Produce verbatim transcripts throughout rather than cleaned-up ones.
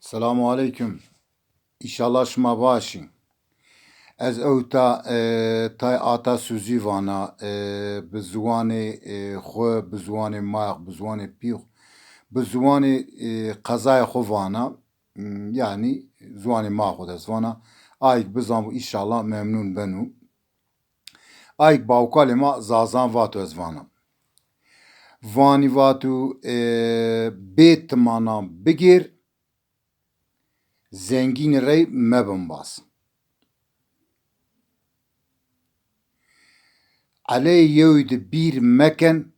Selamu aleykum. Înşallah şima baş î. Ez ewta, e, tay atasozî vana, e, bi ziwanê, e, xwu, bi ziwanê ma, bi ziwanê pî xwu, bi ziwanê, e, qezaya xwu vana. Hmm, yanî ziwanê ma xwu de ez vana. Ayk bizanbû înşallah memnûn benû. Ayk bawkalê ma Zazan vato ez vana. Vanî vato, e, bê timanan bigêr, zengînî rey mebimbaz. Eleyê yewî di bîr meken,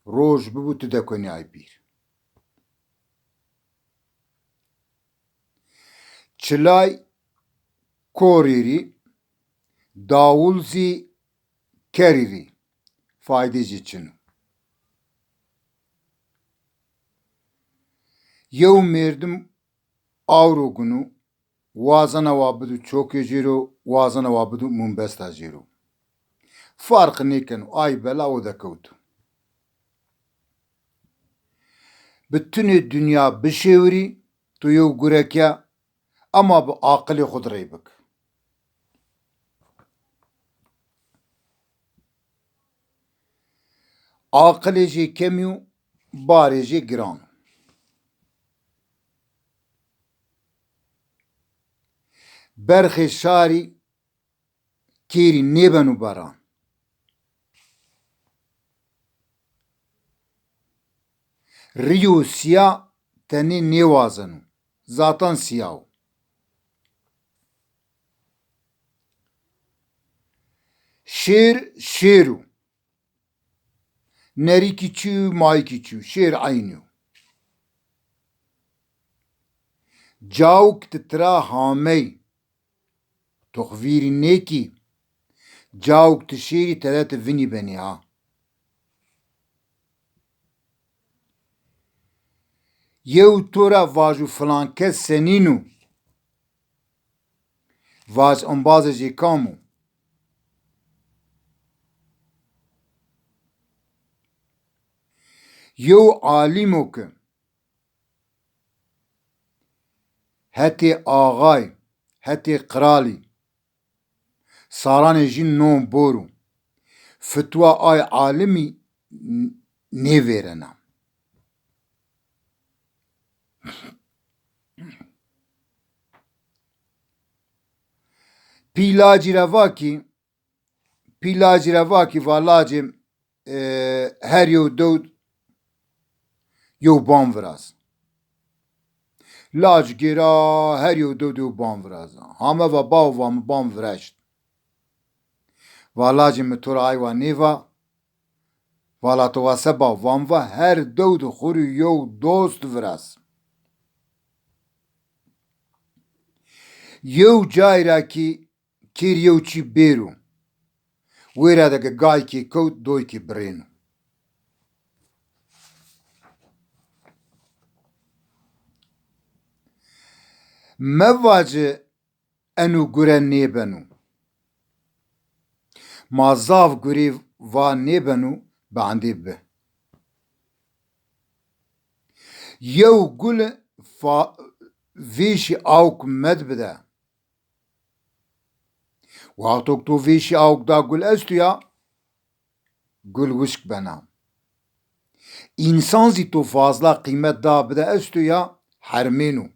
roj bibû ti dekonî ay bîr. Çilay korî rî, dawul zî kerî rî, faydê jê çin o. Yew merdim awro gunu, wazena wa bidu çokê jêro, wazena wa bidu mumbesta jêro. Farq nêkeno, ay bela o de kewto. Bi tunê dinya bişêwirî, to yew gureke, ema bi aqilê xwu di rey bik. Aqilê jê kemî yo, barê jê giran o. Berxê şarî kêrî nêbeno beran. Rîyo sîya tenê nêwazeno. Zatan sîya o. Şêr, şêr o. Nerî kî çî yo, mayî kî çî yo. Şêr eynî yo. Cawik ti tira hamey, to xwu vîrî nêkî. Cawik ti şêrî tede ti vinî benî ha. Yew to ra vajo filan kes senîn o. Vaj embazê jê kam o? Yew alîm o ke hetê axay, hetê qiralî, saranê jî non bor o. Fitwa ay alimî n-, nêvêrena. Pî lacî ra va kî, pî lacî ra va kî, va lacê, e, her yew dewd yew bam viraz. Lac gêra, her yew dewd yew bam viraz. Hame va baw, va mi bam viraşt. Va lacê mi to ra aywa nêva. Va la to va se baw? Va mi va her dewd xwu rî yew dost viraz. Yew cay ra kî kêr yew çî bêro. Wêra de ke gaykê kewt, doykê birêno. Mevace eno gure nêbeno. Ma zaf gurê va nêbeno, bi endê bi. Yew gul fa-, vêşî awk med bide. Wexto ke to vêşî awk da gul esto ya, gul wişk bena. Însan zî to fazla qîmet da bide esto ya, hermêno.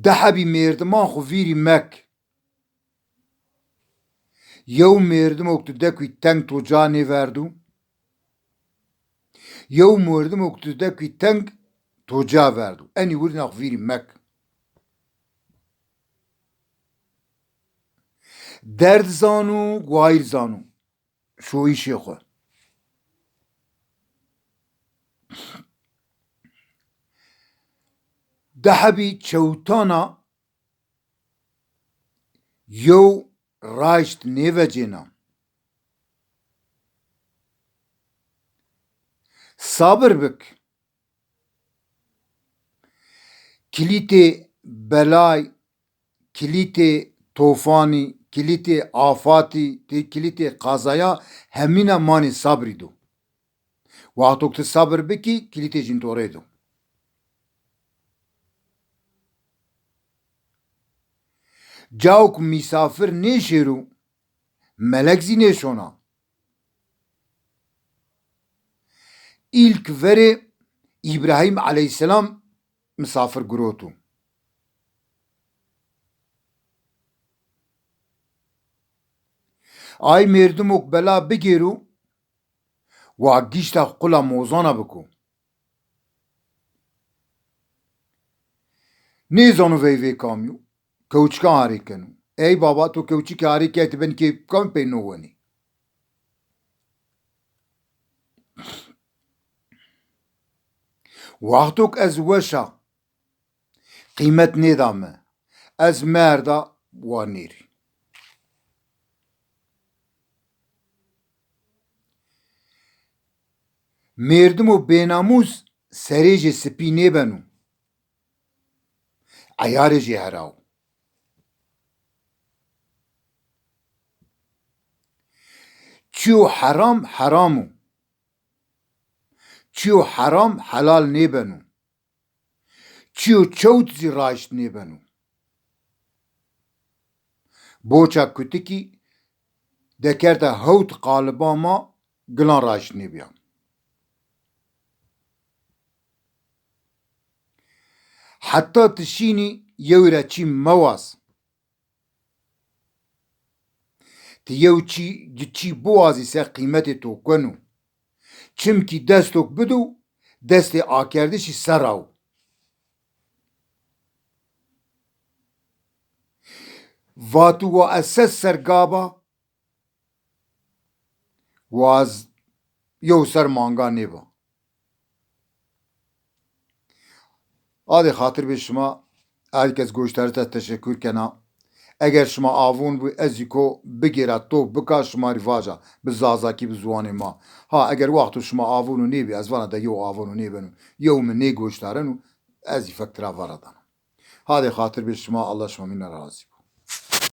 Di hebî mêrdiman xwu vîrî mek. Yew mêrdimo ke tu dekî teng to ca nêverdo. Yew mêrdimo ke tu dekî teng to ca verdo. Enî wirîna xwu vîrî mek. Derd zano, wayîr zano. Şoyîşê xwu. Di hebî çewtana yew raşt nêvecêna. Sabir bik. Kilîtê belay, kilîtê tofanî, kilîtê afatî, tê kilîtê qazaya hemîna manê sabrî do. Wexto ke ti sebir bikî, kilîtê jîn to rê do. Cawo ke mîsafir nêşêro, melek zî nêşona. Îlk verê Îbrahîm eleyhîsselam misafir giroto. Ay mêrdimo ke bela bigêro, wa gişta qula mozana biko. Nêzano veyvê kamî yo. Kewçikan arê keno. Ey baba, to kewçikê arê kerd, ti ben kê kam pey no wenî. Wexto ke ez weş a, qîmet nêda mi. Ez merda, wa nêrî. Mêrdimo bênamûs serê jê sipî nêbeno. Eyarê jê heraw. Çiyo heram heram o. Çiyo heram helal nêbeno. Çiyo çewt zî raşt nêbeno. Boça kutikî dekerta hewt qaliba ma, gilan raşt nêbîya. Heta ti şînî yewî ra çî mewaz. Ti yew çî, çî biwazî se qîmetê to keno. Çimkî desto ke bido, destê akerdişî ser ra wo. Vato wa ez ses ser gaba, wa ez yew ser manga nêba. Adê xatir bê şima, her kes goştarî te teşekur kena. Eger şima avon bû, ez zî ko bigêra top bika, şima rî vaja, bi zazakî, bi ziwanê ma. Ha, eger wexto şima avono nêbî, ez vana de yew avono nêbeno, yew mi nêgoştareno, ez zî fek tira vera dana. Hadê xatir bê şima, Allah şima mîna ra razî.